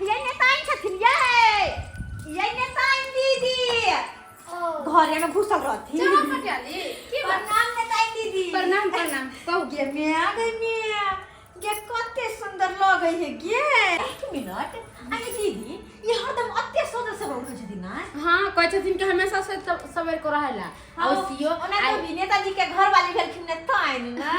ये नेताइन छथिन ये ये नेताइन दीदी घरे में घुसल रहथिन चलो पटियाली की बात प्रणाम नेताइन दीदी प्रणाम प्रणाम कहू गे मैं गई मैं गे कते सुंदर लगै है गे एक मिनट अरे दीदी ये हरदम अते सुंदर सब रहै छथिन ना हाँ कहै छथिन कि हमेशा से सवेर को रहेला आ ओसियो ओना तो भी नेताजी के घर वाली भेलखिन ने ताइन ना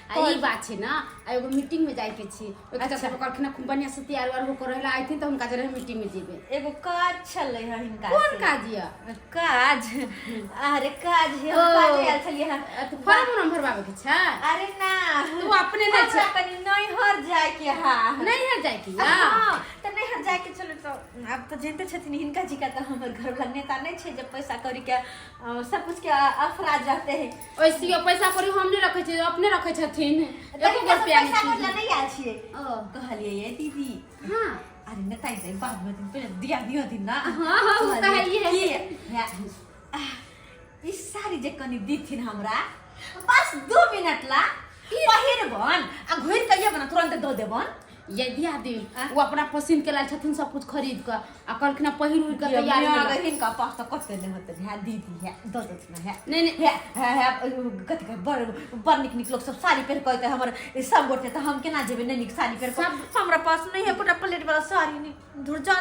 आ ई बात छै ना आ एगो मीटिंग में जाय के छी ओहिके चलते कहलखिन खूब बढ़िया से तैयार उयार होकर रहेला अयथिन तऽ हुनका जरे मीटिंग में जेबै एगो काज छलै हँ हिनका कोन से। काज यऽ काज अरे काज हे ओ। काज आयल छलियै हँ अथी फॉर्म उर्म भरबाबै के छै अरे ना तू अपने नहि छै हमरा कनि नैहर जायके हा नैहर जाय के यऽ हाँ, तऽ नैहर जायके चलू तऽ आब तऽ जानते छथिन हिनका जी का तऽ हमर घरवाला नेता नहि छै जे पैसा कौड़ी के सब कुछ के अफराज रहते है ओइसियो पैसा कौड़ी हम नहि रखै छियै अपने रखै छथिन तऽ एको हिनका गो रुपया पैसा नहि कौड़ी लए नहि आयल छियै ओ कहलियै ये दीदी हाँ अरे नेता जी बाद में दिन पहिले दिया दियो दिन ना हाँ, हाँ, उ तऽ हैये है। की है, आह, ई साड़ी जे कनि दीथिन हमरा बस 2 मिनट ला पहिरबन आ घुरि के अयबन आ तुरंत दऽ देबन ये दिया दी वो अपना पसंद के लाल छथिन सब कुछ खरीद के आ कहलखिन हँ, पहिर उहिर के तैयार ये भेला। अगर हिनका पास तऽ कते नहि होतै है दीदी है दऽ देथिन है नहीं नहीं है है है कथी कहै बड़ बड़ नीक नीक लोक सब साड़ी पहिर कऽ अयतै हमर ई सब गोटे तऽ हम केना जेबै नहि नीक साड़ी पहिर कऽ हमरा पास नहि है एकोटा प्लेट वाला साड़ी नहि धुर जा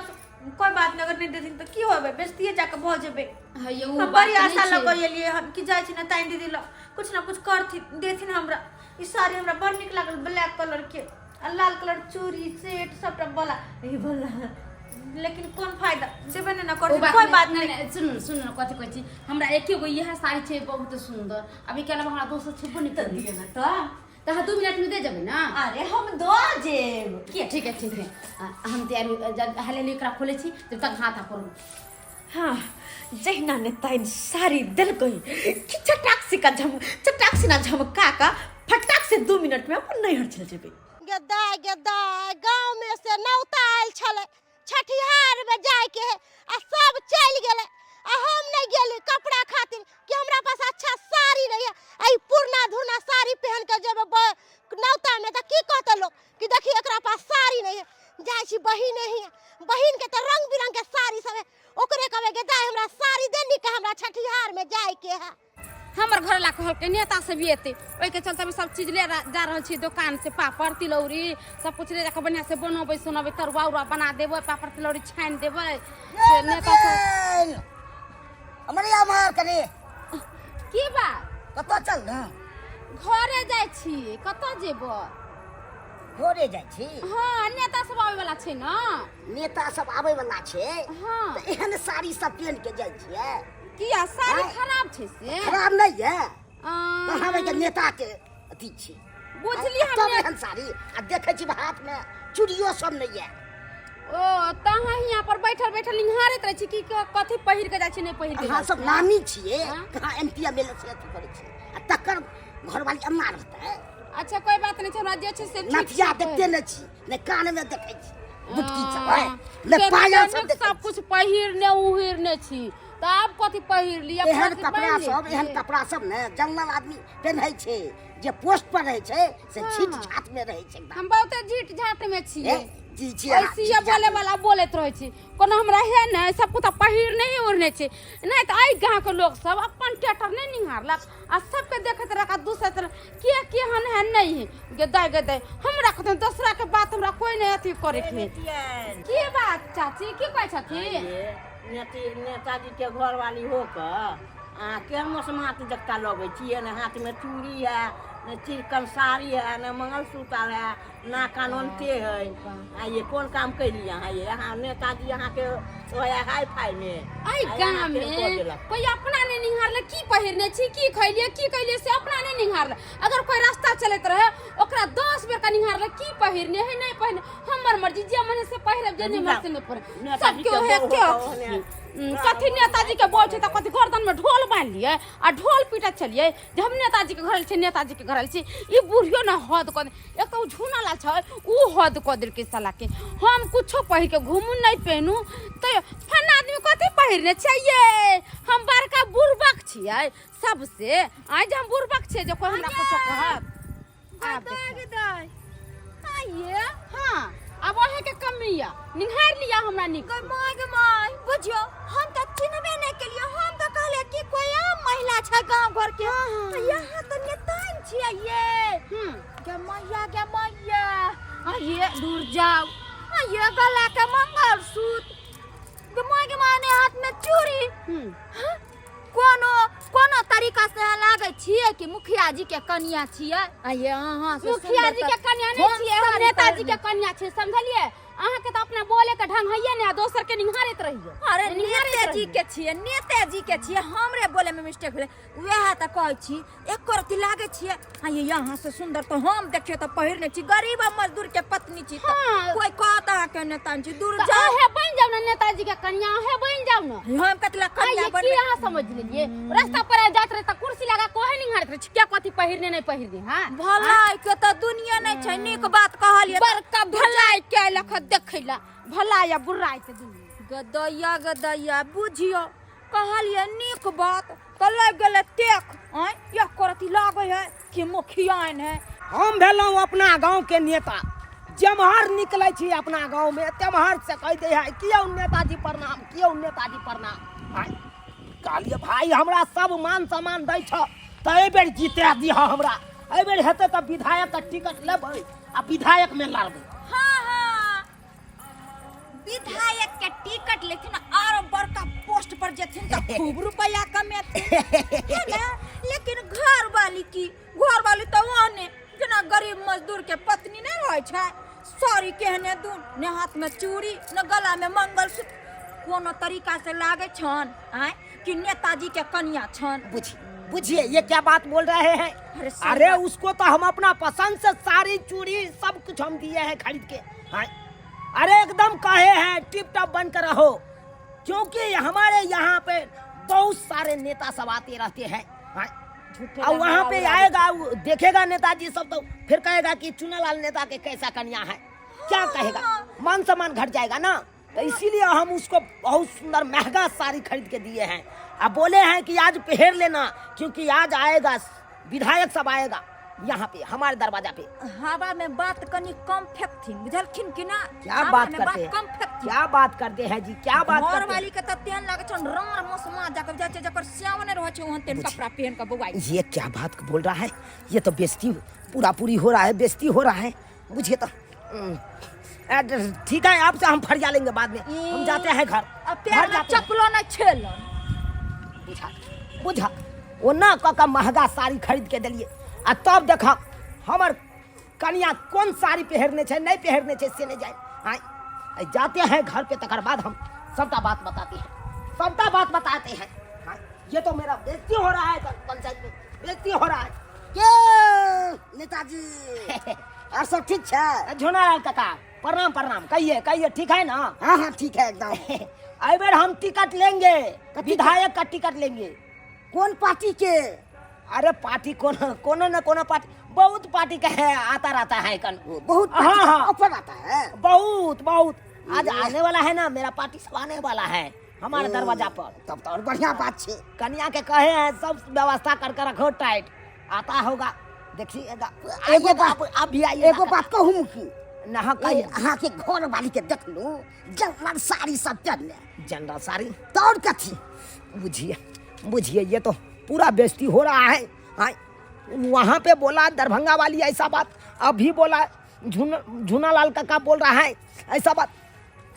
कोई बात नहि अगर नहि देथिन तऽ की होबै बेजतिये जाके भऽ जेबै हाँ, ये उ हम बात बड़ी नहि आशा छै। लऽ एलियै हम कि जाइ छी ने ताहि दीदी लग कुछ ना कुछ करथिन देथिन हमरा ई साड़ी हमरा बड़ नीक लागल ब्लैक कलर के आ लाल कलर चूड़ी सेट सबटा बला ई बला लेकिन कोन फायदा देबे नहि ने ओ करथिन बात कोई नहि- बात नहि नहि नहि, सुनू सुनू कथी कहै छी हमरा एके गो इएह साड़ी छै बहुत सुन्दर अभी के अलावा हमरा दोसर छेबो नहि तऽ करै दिअ ने तऽ तऽ अहाँ 2 मिनट में दे जेबै ना अरे हम दऽ जेब के ठीक है ठीक है हम तैयार जब हाले हाले एकरा खोलै छी जब तक हाथ करू हाँ जहिना ने ताइन साड़ी देलकै कि चटाक से का झम चटाक से ना झमका का फटाक से 2 मिनट में अपन नैहर चल जेबै गेदाय गेदाय गाँव में से नौता आयल छलै छठिहार में जायके है आ सब चलि गेलै आ हम नहीं गेली कपड़ा खातिर कि हमरा पास अच्छा साड़ी नहीं है आ ई पुरना धुरना साड़ी पहन के जेबै नौता में तऽ की कहतै लोग कि देखी एकरा पास साड़ी नहीं है जाइ छी बहिन ही बहिन के तऽ रंग बिरंग के साड़ी सब है ओकरे कहबै गे दाय हमरा साड़ी दे नीक हमरा छठिहार में जायके है हमर घर ला कहलकै नेता सब भी एतै ओहिके चलते हम सब चीज ले जा रहल छी दोकान से पापड़ तिलौरी सब कुछ ले जाके बढ़िया से बनबै सोनबै तरुआ उरुआ बना देबै पापड़ तिलौरी छानि देबै से नेता सब हमर या मार कनी की बात कतऽ चल ना घरे जाइ छी कतऽ जेबै घरे जाइ छी हँ नेता सब आबै वाला छै ने नेता सब आबै वाला छै हँ तऽ एहन साड़ी सब पहिन के जाइ छियै किया साड़ी आँय? खराब छै से खराब नहि ये आ, कहाबै के नेता के अथी छी बुझलियै तब हम एहन साड़ी आ देखै छी हाथ में चूड़ियो सब नहि ये ओ तहाँ हियाँ पर बैठल बैठल निहारैत रहै छी कि कथी पहिर के जाइ छी नहि पहिर के अहाँ जाइ सब छी। नामी छियै हाँ? कहाँ M P M L A से अथी करै छियै आ तकर घरवाली अम्मा रहतै अच्छा कोई बात नहीं छै हमरा जे छै से ठीक नथिया छै। देखते नहि छी नहि कानमे देखै छी बुटकी सब है आ, नहि के पायल सब नीक देखै सब कुछ पहिरने उहिरने छी तऽ आब कथी पहिर लिअ एहन कपड़ा सब एहन कपड़ा सब ने जनरल आदमी पेन्है छै जे पोस्ट पर रहै छै से छीट छाट में रहै छै एकदम हम बहुते झीट झाट में छियै ए, जी छी अहाँ, ऐसिये झीट झाट बोले में। वाला बोलैत रहै छी कोनो हमरा हे नहि सब कुछ पहिर नहीं ओढ़ने छै नहि तऽ एहि गाँवके लोक सब अपन टेटर नहि निहारलक आ सबके देखैत रहक आ दूसरैत रहक के केहन है नहीं है गेदाय गेदाय हमरा कथन दोसरा के बात हमरा कोई नहीं अथी करे के की बात चाची की कहै छथिन नेताजी के घरवाली होकर अहाँ के मसमात जकता लगै छियै ने हाथमे चूड़ी है ने चिकन साड़ी है ने मंगलसूत्र है ना कानूनते है आ ये कोन काम कैली अहाँ ये अहाँ नेताजी अहाँके ओहे हाई फाई में एहि गाम में कोई अपना नहीं निहारले की पहिरने छी की खैलिए की कैलिए से अपना नहीं निहारले अगर कोई रास्ता चलैत रहे ओकरा 10 बेर का निहारले की पहिरने है नहीं पहिरने हमर मर्जी जे मन है से पहिरब जे नहीं मन से नहीं पहिरब नेताजी सबके के ओहे बहू के होता ओहने। कथी नेताजी के बोल छै तऽ कथी गर्दन में ढोल बान्हि लियै आ ढोल पीटत चलियै जे हम नेताजी के घर छी नेताजी के घर छी ई बुढ़ियो ने हद कऽ एक तऽ ओ झूना लाल छै उ हद कऽ देलकै साला के हम कुछो पहिर के घुमू नहीं पहनू तऽ फन्ना आदमी कथी पहिरने छै ये हम बड़का बुड़बक छियै सबसे आइ जे हम बुड़बक छियै जे कोई हमरा कुछो कहत आब देखियौ। आइये हाँ अब अहें के कमी लिया निहार लिया हमरा नीक गै my गै my बुझियो हम तऽ चिन्हबे नहि केलियै हम तऽ कहलियै कि कोई आम महिला छै गांव घर के तऽ यहाँ तऽ नेताइन छियै ये हम्म गे मैया गे मैया आ ये दूर जाओ आ ये गला के मंगलसूत्र गे my गे my ने हाथ में चूड़ी हम्म हाँ? कोनो कोनो तरीका से अहाँ लागै छियै कि मुखिया जी के कनिया छियै आ ये अहाँ से मुखिया जी सुन्दर के तऽ कन्या नहीं हम छियै हम साड़ी नेताजी के पहिरने। कन्या छियै समझलियै अहाँके तऽ अपना बोले के ढंग हइये ने आ दोसर के निहारैत रहियै अरे निहारैत नेताजी रहियै। के छियै नेताजी के छियै हमरे बोले में मिस्टेक भेलै वएह तऽ कहै छी एको रत्ती लागै छियै आ ये यहाँ से सुन्दर तऽ हम देखियौ तऽ पहिरने छी गरीब आ मजदूर के पत्नी छी तऽ हाँ। कोई कहत अहाँके नेता छी दूर तऽ जाउ अहें बनि जाउ ने नेताजी के कन्या अहें बनि जाउ ने हम कतला आ कन्या ये की बनबै अहाँ समझ लेलियै रास्ता पर जाइत रहे तऽ कुर्सी लगा के ओहे निहारैत रहे छियै कथी पहिरने नहि पहिरने हाँ भलाई के तऽ दुनिया नहि छै नीक बात कहलियै तऽ बड़का भलाई के अयलक हँ देखै ला भलाई आ बुराई के दुनिया गदैया गदैया बुझियौ कहलियै नीक बात तऽ लागि गेलै टेक आँय यह करती लागै है कि मुखियाइन है। हम भेलहुँ अपना गाँवके नेता, जेम्हर निकलै छी अपना गाँवमे तेम्हर से कहि दै है कियौ नेताजी प्रणाम, कियौ नेताजी प्रणाम। आँय कहलियै भाय हमरा सब मान सम्मान दै छह तऽ एहिबेर जीते दिहऽ हमरा, एहिबेर हेतै तऽ विधायकके टिकट लेबै आ विधायकमे लड़बै। हाँ हाँ विधायक के टिकट लेथिन आरो बड़का पोस्ट पर जेथिन तऽ खूब रुपया कमेथिन है ना? लेकिन घर वाली की घर वाली तऽ ओहने जेना गरीब मजदूर के पत्नी नहीं रहै छै साड़ी केहने दून ने हाथ में चूड़ी ने गला में मंगलसूत्र कोनो तरीका से लागै छन आँय कि नेताजी के कनिया छन। बुझिए बुझिए ये क्या बात बोल रहे हैं। अरे सही अरे बात। उसको तो हम अपना पसंद से साड़ी चूड़ी सब कुछ हम दिए हैं खरीद के। हाँ अरे एकदम कहे हैं टिप टॉप बन कर रहो, क्योंकि हमारे यहाँ पे बहुत सारे नेता सब आते रहते हैं। हाँ झूठे और वहाँ पे लगा आएगा वो देखेगा नेताजी सब तो फिर कहेगा कि चुनालाल नेता के कैसा कन्या है, क्या कहेगा, मान सम्मान घट जाएगा ना। तो इसीलिए हम उसको बहुत सुंदर महंगा साड़ी खरीद के दिए हैं और बोले हैं कि आज पहन लेना, क्योंकि आज आएगा विधायक सब आएगा यहाँ पे हमारे दरवाजा पे। हवा में बात कनी कम फेंकथिन बुझलखिन कि ना? क्या हवा बात में करते बात हैं? कम फेंकथिन। क्या बात करते हैं जी, क्या बात घर करते हैं? वाली के तऽ तेहन लागै छन राड़ मसमा जाके जाइ छै, जकर स्याव नहि रहै छै ओहन तेहन कपड़ा पहिन कऽ बौआइ। ये क्या बात बोल रहा है, ये तो बेइज्जती पूरा पूरी हो रहा है, बेइज्जती हो रहा है बुझिए तो। ठीक है आपसे हम फरिया लेंगे बाद में, हम जाते हैं घर। अब पैर घर में जाते हैं। चप्पलो नहीं छेलन। बुझा बुझा ओना कऽ के महंगा साड़ी खरीद के देलिए आ तब देखा हमर कनिया कोन साड़ी पहिरने छै नहीं पहिरने छै से नहीं जाए। आय जाते हैं घर पे, तकर बाद हम सबटा बात बताते हैं, सबटा बात बताते हैं। आय, ये तो मेरा बेइज्जती हो रहा है पंचायत में, बेइज्जती हो रहा है। के नेताजी और सब ठीक छै? झोनालाल काका प्रणाम प्रणाम, कहिए कहिए ठीक है ना? हाँ हाँ ठीक है एकदम। एहि बेर हम टिकट लेंगे, विधायक का टिकट लेंगे। कौन पार्टी के? अरे पार्टी कोनो कोनो न कोनो पार्टी, बहुत पार्टी का है, आता रहता है कन। वो बहुत हाँ, पार्टी का हाँ। ऑफर आता है। बहुत बहुत आज आने वाला है ना, मेरा पार्टी सब आने वाला है हमारे दरवाजा पर। तब तो और बढ़िया बात छे। कन्या के कहे हैं सब व्यवस्था करके रखो टाइट, आता होगा देखिएगा। एगो आइएगा, बात आप भी आइएगा। एगो बात कहूँ की? ना, हाँ, कहिए। अहाँ के घर वाली के देखलू जनरल साड़ी सब पहनले। जनरल साड़ी? तो और कथी? बुझिए बुझिए ये तो पूरा बेइज्जती हो रहा है। हाँ वहाँ पे बोला दरभंगा वाली ऐसा बात, अभी बोला झूनालाल काका बोल रहा है ऐसा बात,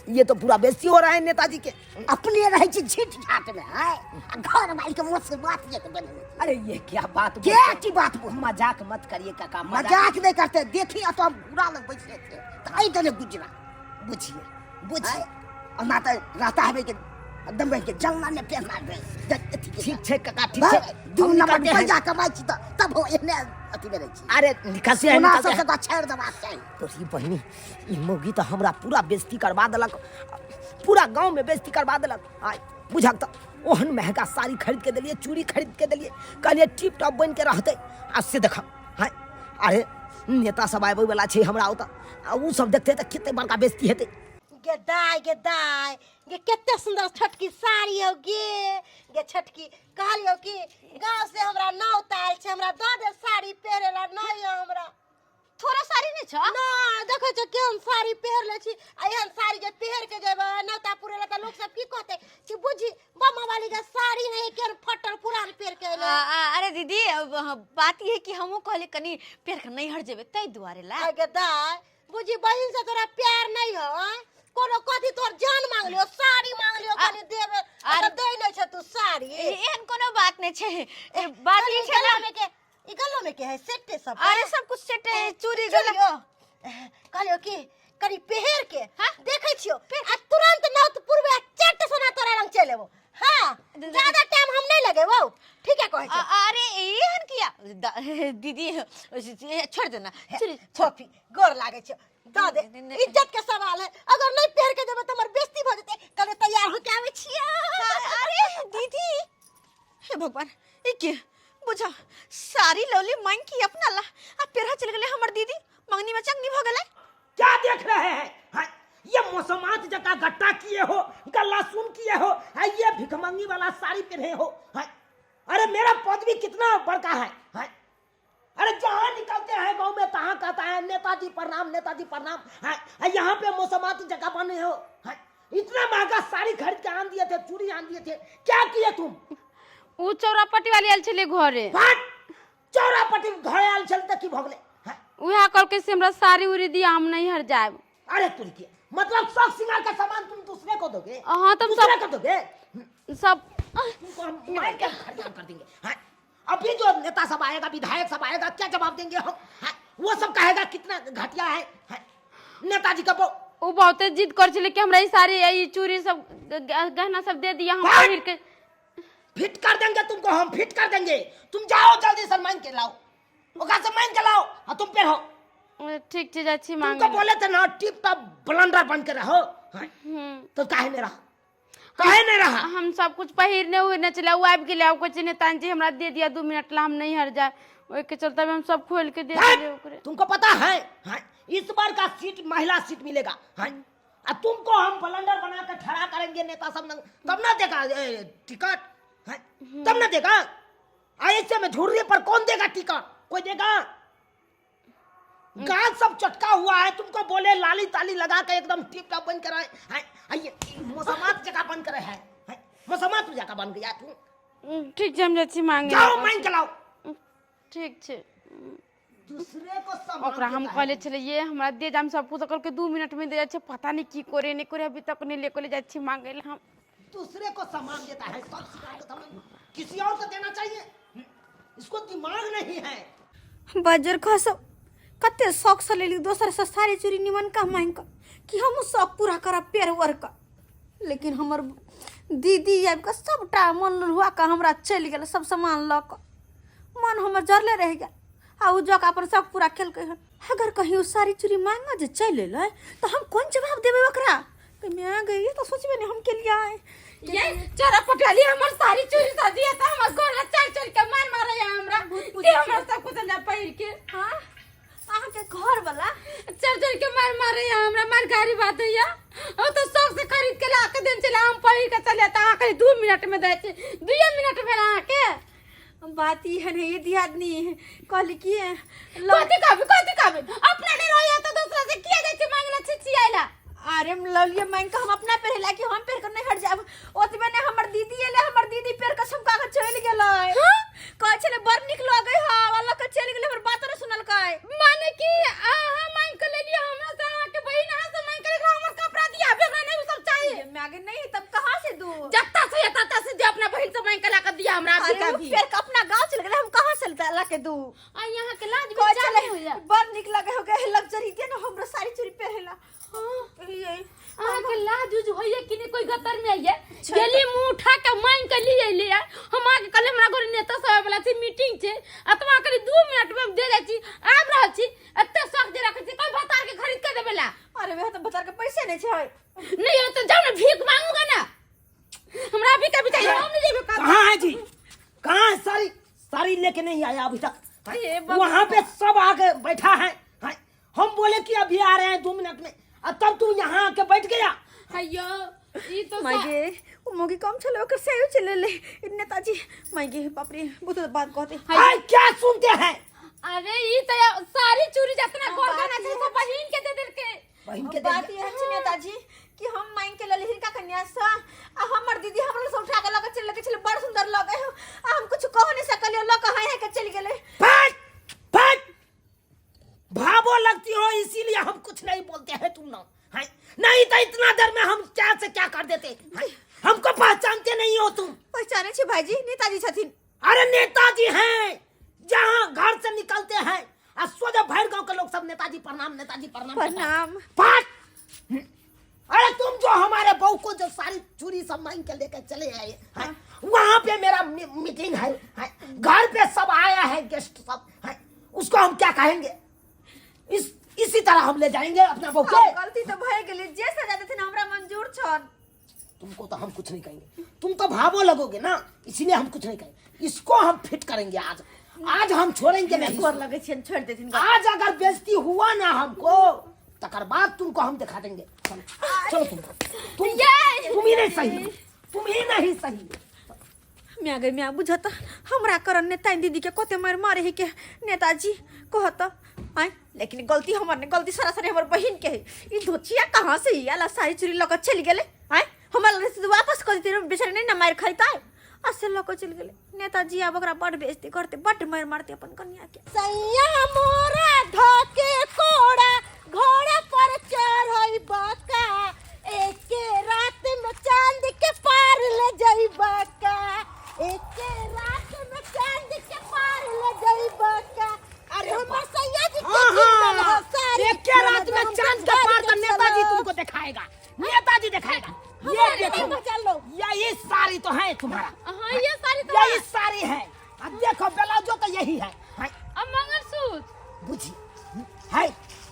ये तो पूरा बेइज्जती हो रहा है नेताजी के। अपने रहे छी झीट झाट में है, आ घर वाली के मुँह से बात ये तो बने नहीं। अरे ये क्या बात क्या बोलते हैं? की बात बोल? मजाक मत करिए काका, मजाक नहीं करते। देखिए तो हम बुरा लग बैठे थे तो आई तने गुजरा। बुझिए बुझिए और ना तो रहता है कि एकदम बैठ के जलना ने पहनना ड्रेस। ठीक छै काका, ठीक बा, छै। दू हम नंबर निकलते हैं। रुपया कमाइ छी तऽ तब हो एहने अथी में रहै छी। अरे निकलते हैं, ओना निकलते सबके हैं। तऽ छाड़ि देबाक चाही। तोरी बहिनी ई मौगी तऽ हमरा पूरा बेइज्जती करवा देलक, पूरा गाँव में बेइज्जती करवा देलक। आय बुझक तऽ ओहन महंगा साड़ी खरीद के देलियै, चूड़ी खरीद के देलियै, कहलियै टिप टॉप बनि के रहतै, आ से देखऽ हाय अरे नेता सब आबै वाला छै हमरा ओतऽ, आ उ सब देखतै तऽ कते बड़का बेइज्जती हेतै। गे दाय गे दाय गे कते सुंदर छोटकी साड़ी हौ गे, गे छोटकी कहलियौ कि गाँव से हमरा नौत आयल छै, हमरा दऽ दे साड़ी पहिरे ला, नहि यौ हमरा। थोड़ा साड़ी नहि छौ? नहि, देखै छौ केहन साड़ी पहिरले छी, आ एहन साड़ी जे बात ई है कि हमहूँ कहलियै कनि पेर के नैहर जेबै ताहि दुआरे ला। आगे दाय, बुझी बहिन से तोरा प्यार नहीं हो आय? कोनो कथी तोर जान मांग लियो, साड़ी मांग लियो, कनी देबे अरे दे नहीं छे तू साड़ी। एहन कोनो बात नहीं छे, बात ई छे ना में के ई गल्लो में के है सेटे सब। अरे सब कुछ सेट है, चूड़ी गला। चूड़ियो कहलियो कि कनी पेहर के देखै छियो आ तुरंत नौत पूर्वे चट सोना तोरा रंग चल एबो। हां, ज्यादा टाइम हम नहीं लगेबो, ठीक है कहै छी। अरे एहन किया दीदी, छोड़ देना चूड़ी। छोपी गोर लागै छै, दऽ दे, इज्जत के सवाल है, अगर नहीं पहिर के जेबै तऽ हमर बेइज्जती भऽ जेतै। कले तैयार होके आबै छियै। अरे दीदी, हे भगवान, ई के बुझा साड़ी लौली मांग की अपना ला आ पेरहा चल गेलै हमर दीदी, मंगनी में चंगनी भ गेलै। क्या देख रहे हैं? हाँ, ये मौसमात जका गट्टा किए हो, गला सुन किए हो, हाँ, ये भिखमंगी वाला साड़ी पहने हो। हाँ, अरे मेरा पद भी कितना बड़का है। हाँ, अरे जहाँ निकलते हैं गांव में तहाँ कहता है नेताजी प्रणाम, नेताजी प्रणाम। हाँ, यहाँ पे मौसमात जगह बने हो। हाँ, इतना महंगा साड़ी खरीद के आन दिए थे, चूड़ी आन दिए थे, क्या किए तुम? उ चौरापट्टी वाली आयल छलै घरे। फट चौरापट्टी घरे आयल छल तऽ की भऽ गेलै? हाँ, उएह कहलकै से हमरा साड़ी उड़ी दिया, हम नैहर जायब। अरे तुरकी मतलब सब सिंगार का सामान तुम दूसरे को दोगे? हाँ, तुम दूसरे को दोगे सब। तुमको हम मार के खत्म कर देंगे। हाँ, अभी जो नेता सब आएगा, विधायक सब आएगा, क्या जवाब देंगे हम? हाँ, वो सब कहेगा कितना घटिया है। हाँ, नेताजी का ओ बहुते जिद कर छलै कि हमरा ई साड़ी ई चूड़ी सब गहना सब दे दिया, हम फट! पहिर के फिट कर देंगे तुमको, हम फिट कर देंगे। तुम जाओ जल्दी से मांग के लाओ, ओकरा से मांग के लाओ और तुम पे रहो। ठीक छै, जाइ छी मांगे। तुमको बोले थे ना टिप टॉप ब्लंडर बन के रहो। हाँ, तो काहे नहीं रहा, काहे नहीं रहा? हम सब कुछ पहिरने उहिरने छलै, उ आबि गेलै, आब कहै छै नेताजी हमरा दे दिया 2 मिनट ला, हम नैहर जाए, ओहिके चलते हम सब खोलि के दे देलियै ओकरे। तुमको पता है, हाँ, इस बार का सीट महिला सीट मिलेगा। हाँ, और तुमको हम ब्लंडर बना के ठड़ा करेंगे नेता सब, तब ना देगा टिकट। हाँ, तब ना देगा। ऐसे में झुर्री पर कौन देगा टिकट? कोई देगा? गाल सब चटका हुआ है, तुमको बोले लाली ताली लगा के एकदम टिप टॉप बन कर आए। हाँ, ये मौसमात जगह बन कर है, मौसमात जगह बन गया तू। ठीक छै, हम जाइ छी मांगे। जाओ मांग के लाओ। ठीक छै। दूसरे को सामान ओकरा हम देता है। कहले छलियै हमरा दे जाम सब कुछ, कहलकै 2 मिनट में दे जाइ छै, पता नहीं की करे नहीं करे, अभी तक नहीं लेके जाइ छी मांगे ला हम। दूसरे को सामान देता है, सब सिंगार का सामान किसी और को देना चाहिए, इसको दिमाग नहीं है। बजर खसो कते शौक से लेली दोसर से साड़ी चूड़ी निमन का मांग कऽ कि हमहूँ शौक पूरा करब पेर ओढ़ कऽ, लेकिन हमर दीदी आबि कऽ सबटा मन लुलुआ कऽ हमरा चलि गेल सब सामान लऽ कऽ, मन हमर जरले रहि गेल आ ओ जऽ कऽ अपन शौक पूरा केलकै हन। अगर कहीं ओ साड़ी चूड़ी मांगऽ जे चलि एलै तऽ हम कोन जवाब देबै ओकरा? कि माय गई तऽ सोचबे नहि हम केलियै। ये चोरा पटवाली हमर साड़ी चूड़ी सजी है त हमर घर ला चल चल के मार मारे है हमरा, ते हमरा सब कुछ हमरा पहिर के। हाँ, अहाँके घर वाला चल चल के मार मारे है हमरा, मार गाड़ी बात है या ओ तो शौक से खरीद के ला के देन चला, हम पहिर के चले त अहाँ खाली 2 मिनट में दै छी, 2 मिनट भेल अहाँ के। बात ई है नहीं दियादनी कहली कि कथी कहबी, कथी कहबी, अपना नहीं रहिया तो दूसरा से किया जाइ छै मांगला छी आइला। अरे ललिए मांग के हम अपना पहिरला कि हम पहिर के नहीं हट जाब, ओतबे ने हमर दीदी एले, हमर दीदी पहिर के झुमका के चलि गेलै। कहै छलै बड़ नीक लगै है, लऽ के चलि गेलै, हमर बातो नहि सुनलकै। माने कि अहाँ मांग के लेलियै हमरा से, अहाँ के बहिन अहाँ से मांग के लेलियै, हमर कपड़ा दिया हमरा नहीं उ सब चाहिए। मैं आगे नहीं तब कहाँ से दू? जत्ता से तत्ता से दे, अपना बहिन से मांग के ला के दिया हमरा अभी अरे उ कभी। पहिर के अपना गाँव चलि गेलै, हम कहाँ से ला के दू? आ यहाँ के लाज कहै विचार छलै नहीं होइया। बड़ नीक लगै हो गे, लग्जरी दे ने हमरो साड़ी चूड़ी पहिरला। ये अहाँ के लाज उज होइए कि नहीं? कोई गतर में आइए गेली मुंह उठा के मांग के लिए अइली है। हम आके कहले हमरा घर नेता सब वाला छै, मीटिंग छै, आ तुम आके 2 मिनट में दे जाइ छी, आबि रहल छी, एते शौक जे रखै छी कोई भतार के खरीद के देबे ला। अरे वह तो भतार के पैसे नहीं छै। नहीं हो तो जाओ ना भीख मांगूगा ना, हमरा भी कभी चाहिए, हम नहीं जेबे। कहाँ है जी, कहाँ है? सारी साड़ी लेके नहीं आया अभी तक, वहाँ पे सब आके बैठा है। हाँ, हम बोले कि अभी आ रहे हैं 2 मिनट में, और तब तू यहाँ आके बैठ गया। अयो ई तो माय गे, उ मोगी कम छले ओकर से चले ले नेताजी। माय गे बाप रे, बहुत बात कहते। हाय क्या सुनते हैं? अरे ई तो सारी चूड़ी जितना गोर गाना छै सब बहिन के दे देलके। बहिन के दे बात यह छै नेताजी कि हम मांग के लेली हिनका कन्या से, आ हमर दीदी हमरा से उठा के लगे चल लगे छले, बड़ सुंदर लगे हो, आ हम कुछ कह नहीं सकलियो, लग हाय हाय के चल गेले। अरे इतना देर में हम क्या से क्या कर देते हैं? हमको पहचानते नहीं हो तुम। पहचाने छी भाईजी, नेताजी छथिन। अरे नेताजी हैं, जहाँ घर से निकलते हैं आ सोझे भर गांव के लोग सब नेताजी प्रणाम, नेताजी प्रणाम करता है। प्रणाम। पाट। अरे तुम जो हमारे बहू को जो सारी चूड़ी सब मांग के लेकर चले आए हैं, वहां पे मेरा मीटिंग है, हैं, घर पे सब आया है गेस्ट सब हैं, उसको हम क्या कहेंगे? इस इसी तरह हम ले जाएंगे अपना बहू के। आब गलती तो भए गेलै, जे सजा देथिन हमरा मंजूर छन। तुमको तो हम कुछ नहीं कहेंगे, तुम तो भावो लगोगे ना, इसीलिए हम कुछ नहीं कहेंगे। इसको हम फिट करेंगे आज, आज हम छोड़ेंगे नहीं। गोर लगै छियनि, छोड़ि देथिन। आज अगर बेइज्जती हुआ ना हमको, तकर बाद तुमको हम दिखा देंगे। चलो चलो, तुम तुम तुम ही नहीं सही, तुम ही नहीं सही। म्या गई म्या, बुझत हमरा करन नेता दीदी के कते मार मारे ही के नेताजी कहत आय, लेकिन गलती हमर ने, गलती सरासरी हमर बहिन के है। ई धोचिया कहाँ से ई आला साड़ी चूड़ी लऽ के चलि गेलै आय, हमरा रसीद वापस कऽ देती बेचारे, नहीं ना मारि खैता, आ से लऽ के चलि गेलै नेताजी। आब ओकरा बड बेइज्जती करते, बड मारि मारते अपन कनिया के। सैया मोरा धके कोड़ा घोड़ा पर चढ़ई बका, एके रात में चांद के पार ले जइबा का, एके रात में चांद के पार ले जइबा का। अरे हमर सैया जी के कीनल ह साड़ी, एक के रात में चांद के पार तो नेताजी तुमको दिखाएगा, नेताजी दिखाएगा। ये देखो, चलो यही साड़ी तो है तुम्हारा। हाँ, ये साड़ी तो यही साड़ी है। अब देखो ब्लाउजो तो यही है, है। अब मंगलसूत्र बुझी है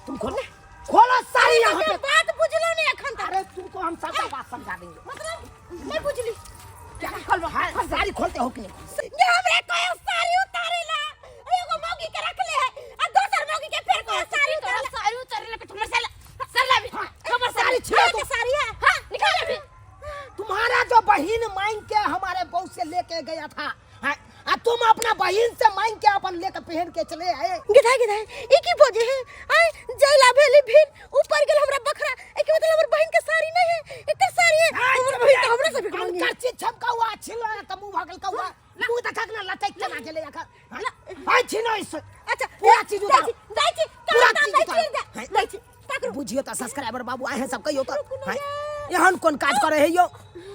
तुम, खोलो खोलो साड़ी यहाँ पे। बात बुझलो नहीं अखन तक। अरे तुमको हम सबका बात समझा देंगे। मतलब नहीं बुझली। क्या खोलो? हाँ, साड़ी खोलते हो कि नहीं? ये हमरे कोई साड़ी उतारे ला एगो मौगी के रखले है आ दोसर मौगी के फिर कोई साड़ी तोरा उतारे। साड़ी उतारे ला हमर साला साला भी हमर साड़ी साड़ी छीनो के साड़ी है। हां, निकाल अभी। तुम्हारा जो बहन मांग के हमारे बहू से लेके गया था, हाँ, आ तुम अपना बहन से मांग के अपन लेके पहन के चले आए। गिधा गिधा, ई की बोजे है आय? जैला भेली फिर ऊपर गेल हमरा बखरा, एके मतलब हमर बहन के साड़ी नहीं है, एकर साड़ी है। हमर बहन त हमरा से भी मांगी। कर चीज छमका हुआ छिलो त मुंह भगल का हुआ मुंह देखा ना लटक चला गेले अखा। हाय, छीनो इस। अच्छा, पूरा चीज उतारो। दै छी। पूरा पूरा चीज चीज उतारो। दै दै छी, पकड़ू। बुझियो त सब्सक्राइबर बाबू, आहे सब कहियो त हाय, एहन कोन काज करे है यो?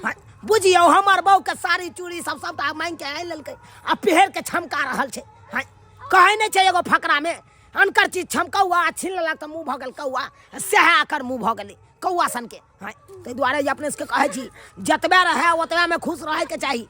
हाय, बुझियो हमर बहू के साड़ी चूड़ी सब सबटा मांग के आनि लेलकै आ पहिर के छमका रहल छै। हाय, कहै नहि छै एगो फकरा में, अनकर चीज छमकौआ आ छीन लेलक तऽ मुँह भऽ गेल कौआ, सएह एकर मुँह भऽ गेलै कौआ सनके। हाय, ताहि दुआरे जे अपने सबके कहै छी, जतबे रहै ओतबे में खुश रहैके चाही।